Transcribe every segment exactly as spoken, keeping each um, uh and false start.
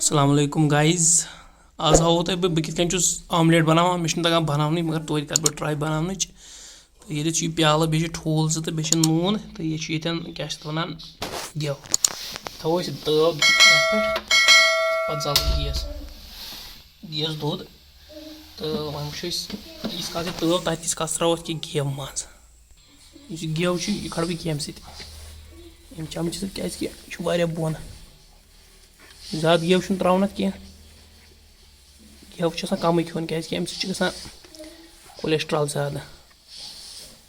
السلام علیکم گایز، آز ہاوو تۄہہِ بہٕ بہٕ کِتھ کٔنۍ چھُس آملیٹ بَناوان۔ مےٚ چھُنہٕ تَگان بَناونٕے، مگر توتہِ کَرٕ بہٕ ٹراے بَناونٕچ۔ تہٕ ییٚتٮ۪تھ چھُ یہِ پیالہٕ، بیٚیہِ چھِ ٹھوٗل زٕ تہٕ بیٚیہِ چھِ نوٗن، تہٕ یہِ چھُ ییٚتٮ۪ن کیٛاہ چھِ اَتھ وَنان، گٮ۪و۔ تھاوو أسۍ تٲو یَتھ پٮ۪ٹھ، پَتہٕ زالو گیس۔ گیس دوٚد، تہٕ وۄنۍ وٕچھو أسۍ، ییٖتِس کالَس یہِ تٲو تَتہِ، تیٖتِس کالَس ترٛاوو أسۍ کینٛہہ گٮ۪و منٛز۔ یُس یہِ گٮ۪و چھُ، یہِ کَڑٕ بہٕ ییٚمہِ سۭتۍ، ییٚمہِ چَمچہٕ سۭتۍ، کیٛازِکہِ یہِ چھُ واریاہ بۄن۔ زیادٕ گٮ۪و چھُنہٕ ترٛاوُن اَتھ کینٛہہ۔ گٮ۪و چھُ آسان کَمٕے کھیوٚن، کیٛازِکہِ اَمہِ سۭتۍ چھُ گژھان cholesterol زیادٕ۔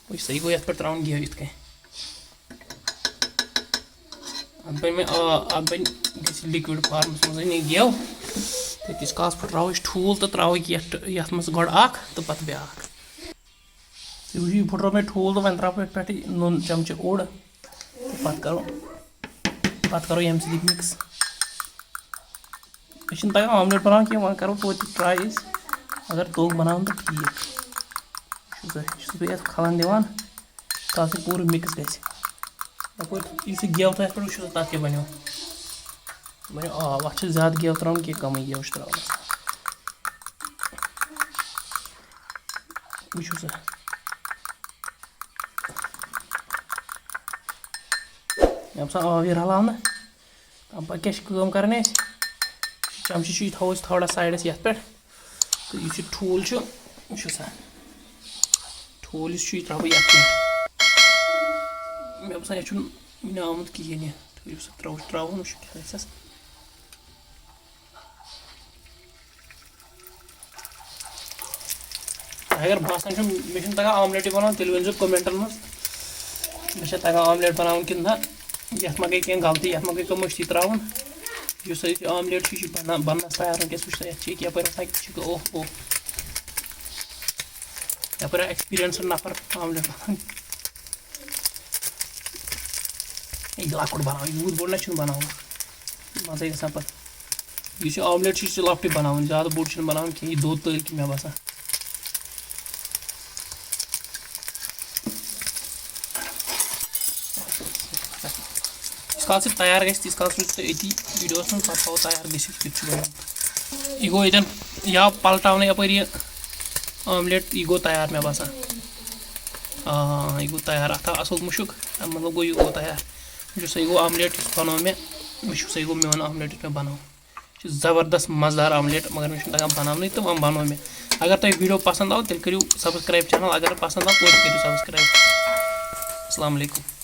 وٕچھ سا، یہِ گوٚو یَتھ پٮ۪ٹھ ترٛاوُن گٮ۪و یِتھ کٔنۍ۔ اَتھ بَنہِ وۄنۍ آب، اَتھ بَنہِ، گژھِ liquid formَس منٛز یہِ گٮ۪و۔ تہٕ تیٖتِس کالَس پھٕٹراوو أسۍ ٹھوٗل تہٕ ترٛاوو یَتھ، یَتھ منٛز گۄڈٕ اَکھ تہٕ پَتہٕ بیٛاکھ۔ تُہۍ وٕچھِو، یہِ پھٕٹرو مےٚ ٹھوٗل تہٕ وۄنۍ ترٛاوو أتھۍ پٮ۪ٹھٕے نُن چمچہٕ اوٚڑ تہٕ پَتہٕ کَرو، پَتہٕ کَرو ییٚمہِ سۭتۍ یہِ mix۔ أسۍ چھِنہٕ تَگان آملیٹ بَناوُن کینٛہہ، وۄنۍ کَرو توتہِ try أسۍ، اگر توٚگ بَناوُن تہٕ ٹھیٖک۔ وٕچھِو سا، یہِ چھُس بہٕ یَتھ کھَلَن دِوان، تاکہِ پوٗرٕ mix گژھِ۔ یَپٲرۍ یُس یہِ گٮ۪و تۄہہِ پٮ۪ٹھ وٕچھِو، تَتھ کیٛاہ بَنیو؟ بَنیو آب، اَتھ چھِ زیادٕ گٮ۪و ترٛاوُن کینٛہہ، کَمٕے گٮ۪و چھُ ترٛاوُن۔ وٕچھِو سا۔ مےٚ باسان آو یہِ رَلاونہٕ۔ تَمہِ پَتہٕ کیٛاہ چھِ کٲم کَرٕنۍ اَسہِ؟ چَمچہٕ چھُ، یہِ تھاوو أسۍ تھوڑا سایڈَس یَتھ پٮ۪ٹھ۔ تہٕ یُس یہِ ٹھوٗل چھُ، وٕچھِو سا۔ ٹھوٗل یُس چھُ، یہِ ترٛاوٕ بہٕ یَتھ پٮ۪ٹھ۔ مےٚ باسان، یَتھ چھُنہٕ وٕنہِ آمُت کِہیٖنۍ یہِ۔ تھٲیِو سا ترٛٲوِتھ، ترٛاوُن، وٕچھِو کیٛاہ گژھٮ۪س۔ اگر باسان چھُ مےٚ چھُنہٕ تَگان آملیٹٕے بَناوُن، تیٚلہِ ؤنۍزیو commentَن منٛز، مےٚ چھا تَگان آملیٹ بَناوُن کِنہٕ نہ، یَتھ ما گٔے کینٛہہ غلطی، یَتھ ما گٔے کانٛہہ مٔشتٕے ترٛاوُن۔ یُس اَسہِ آملیٹ چھُ، یہِ چھُ بَنان، بَننَس تیار وٕنکیٚس۔ وٕچھ سا، یَتھ چھِ ییٚکیٛاہ یَپٲرۍ آسان، یہِ چھِ، اوہ اوہ، یَپٲرۍ آسان experienced نفر آملیٹ بَناوان۔ یہِ لۄکُٹ بَناوُن، یوٗت بوٚڑ نہ چھُنہٕ بَناوُن، مَزَے گژھان پَتہٕ۔ یُس یہِ آملیٹ چھُ، یہِ چھُ لۄکٹُے بَناوُن، زیادٕ بوٚڑ چھُنہٕ بَناوُن کینٛہہ، یہِ دوٚد تٔلۍ کہِ مےٚ باسان۔ یُس کال سُہ تیار گژھِ، تیٖتِس کالَس روٗزِو تُہۍ أتی videoَس منٛز، پَتہٕ تھاوو تیار گٔژھِتھ کیُتھ چھُ بَنان۔ یہِ گوٚو ییٚتٮ۪ن، یہِ آو پَلٹاونہٕ یَپٲرۍ یہِ آملیٹ، یہِ گوٚو تیار مےٚ باسان۔ آ، یہِ گوٚو تیار، اَتھ آو اَصٕل مُشُک، اَمیُک مطلب گوٚو یہِ گوٚو تیار۔ وٕچھِو سا، یہِ گوٚو آملیٹ یُس بَنوو مےٚ، وٕچھِو سا، یہِ گوٚو میون آملیٹ یُس مےٚ بَنوو۔ یہِ چھُ زبردست مَزٕدار آملیٹ، مگر مےٚ چھُنہٕ تَگان بَناونُے تہٕ وۄنۍ بَنوو مےٚ۔ اگر تۄہہِ video پَسنٛد آو، تیٚلہِ کٔرِو subscribe channel، اگر نہٕ پَسنٛد آو، توتہِ کٔرِو subscribe۔ السلام علیکُم۔